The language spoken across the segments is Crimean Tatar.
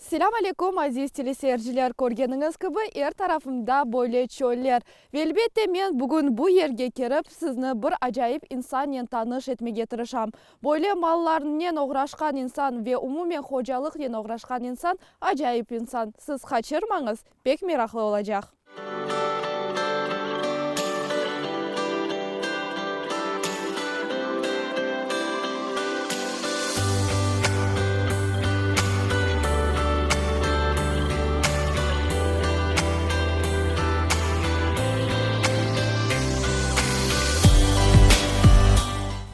Selâm aleyküm, aziz teleseyirciler! Körgeniñiz kibi, er tarafımda böyle çöller. Ve elbette, men bugün bu yerge kirip, sizni bir acayip insannen tanış etmege tırışam. Böyle mallarnen oğraşqan insan ve umumen hocalıqnen oğraşqan insan acayip insan. Siz qaçırmañız, pek meraqlı olacaq.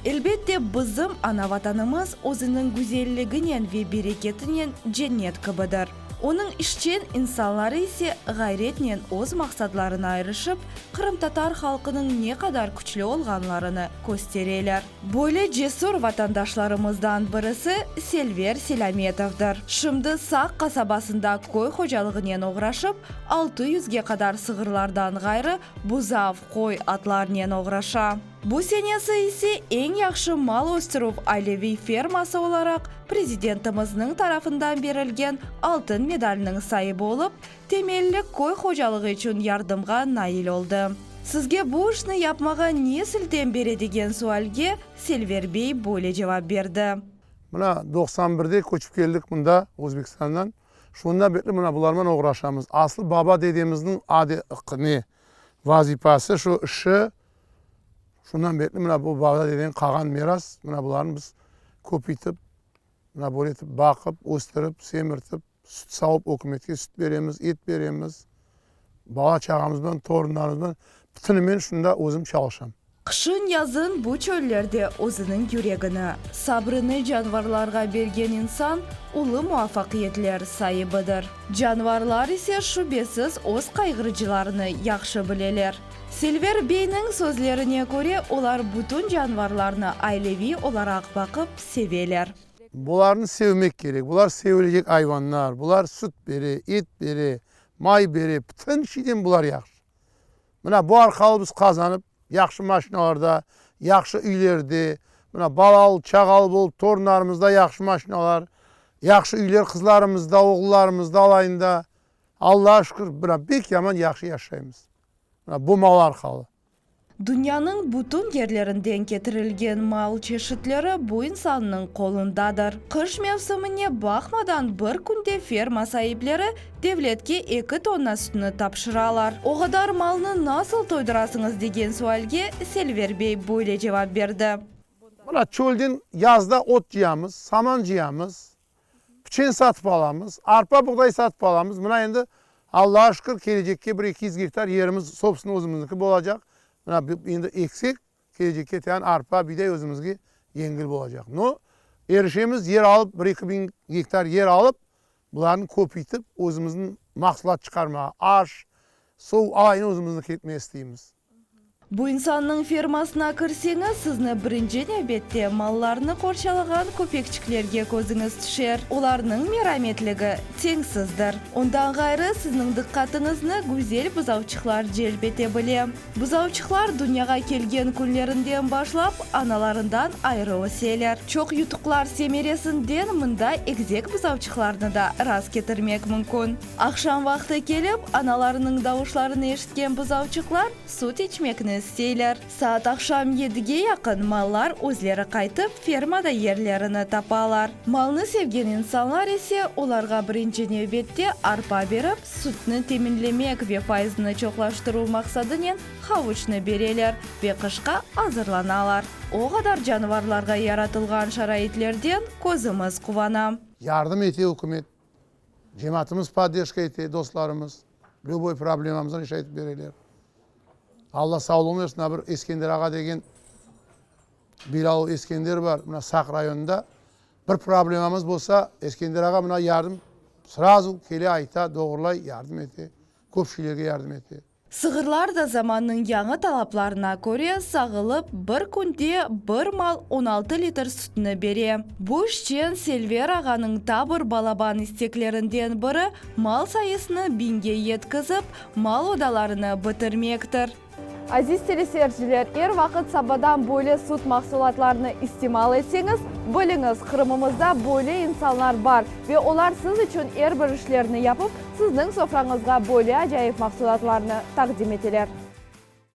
Elbette, bizim ana Vatanımız özüniñ güzelliginen ve bereketinen cennet kibidir. Onıñ işçen insanları ise ğayretnen öz maqsadlarına irişip, qırımtatar halqınıñ ne qadar küçlü olğanlarını köstereler. Böyle cesür vatandaşlarımızdan birisi Selver Selâmetovdır. Şimdi Saq qasabasında köy hocalığınen oğraşıp, altı yüzge qadar sığırlardan ğayrı, buzav, qoy, atlarnen oğraşa. Bu senesi ise eñ yahşı mal östürüv aileviy ferması olaraq Prezidentimizniñ tarafından berilgen altın medalniñ saibi olıp, temelli köy hocalığı içün yardımğa nail oldı. Sizge bu işni yapmağa ne siltem bere degen sualge Selver bey böyle cevap berdi. Mına 91-de köçip keldik mında Özbekistandan. Şundan berli mına bularman oğraşamız. Aslı baba-dedemizniñ ne vazifası, şu işi, şundan berli mına bu baba-dededen qalğan miras, mına bularnı biz köpeytip, mına böyle etip baqıp, östürip, semirtip, süt savıp ükümetke süt beremiz, et beremiz. Bala-çağamıznen, torunlarımıznen, bütünimen şunda özüm çalışam. Qışın-yazın bu çöllerde özüniñ yüregini, sabrını canvarlarğa bergen insan ulu muvafaqiyetler saibidir. Canvarlar ise şübesiz öz qayğırıcılarını yahşı bileler. Selver beyniñ sözlerine köre, olar bütün canvarlarnı aileviy olaraq baqıp, seveler. Bularnı sevmek kerek, bular sevilecek ayvanlar, bular süt bere, et bere, may bere, bütün şeyden bular yahşı. Mına bu arqalı biz qazanıp, yahşı maşinalarda, yahşı üylerde, mına balalı, çağalı bolıp, torunlarımızda yahşı maşinalar, yahşı üyler qızlarımızda, oğullarımızda alayında, Allağa şükür, mına bek yaman yahşı yaşaymız. Mına bu mal arqalı. Dünyanıñ bütün yerlerinden ketirilgen mal çeşitleri bu insannıñ qolundadır. Qış mevsimine baqmadan bir künde ferma saipleri devletke eki tonna sütni tapşıralar. O qadar malnı nasıl toydurasıñız degen sualge Selver bey böyle cevap berdi. Mına çölden yazda ot cıyamız, saman cıyamız, piçen satıp alamız, arpa, buğday satıp alamız. Mına endi, Allağa şükür, kelecekke bir 200 gektar yerimiz sobstvenıy özümizniki bolacaq. Mına endi eksek, kelecekke tyan arpa, biday özümizge yengil bolacaq. No, erişemiz yer alıp, bir-eki biñ gektar yer alıp, bularnı köpeytip, özümizniñ mahsulat çıqarmağa, aş, suv, alayını özümizniki etmege isteymiz. Bu insannıñ fermasına kirseñiz, sizni birinci nevbette mallarnı qorçalağan köpekçiklerge közüñiz tüşer. Olarnıñ merametligi teñsizdir. Ondan ğayrı, sizniñ diqqatıñıznı güzel buzavçıqlar celp ete bile. Buzavçıqlar dünyağa kelgen künlerinden başlap analarından ayrı öseler. Çoq yutuqlar semeresinden mında egzek buzavçıqlarnı da rast ketirmek mümkün. Aqşam vaqtı kelip, analarınıñ davuşlarını eşitken buzavçıqlar süt içmekni isteyler. Saat aqşam yedige yaqın mallar özleri qaytıp, fermada yerlerini tapalar. Malnı sevgen insanlar ise olarğa birinci nevbette arpa berip, sütni teminlemek ve fayızını çoqlaştıruv maqsadınen havuçnı bereler ve qışqa azırlanalar. O qadar canavarlarğa yaratılğan şaraitlerden közümiz quvana. Yardım ete ükümet, Cemaatımız podderjka ete, dostlarımız, lüboy problemamıznı reşat etip bereler. Alla sağlığını bersin, mına bir Eskender ağa degen Bilâlov Eskender bar, mına Saq rayonında. Bir problemamız bolsa, Eskender ağa mına yardım srazu kele ayta, doğrulay, yardım ete, köp şeylerge yardım ete. Sığırlar da zamannıñ yañı talaplarına köre sağılıp, bir künde bir mal 16 litr sütni bere. Bu işçen Selver ağanıñ ta bir balaban isteklerinden biri mal sayısını biñge yetkizip, mal odalarını bitirmektir. Aziz teleseyirciler, er vaqıt sabadan böyle süt mahsulatlarını istimal etseñiz, biliñiz, Qırımımızda böyle insanlar bar ve olar siz içün er bir işlerni yapıp, sizniñ sofrañızğa böyle acayip mahsulatlarnı taqdim eteler.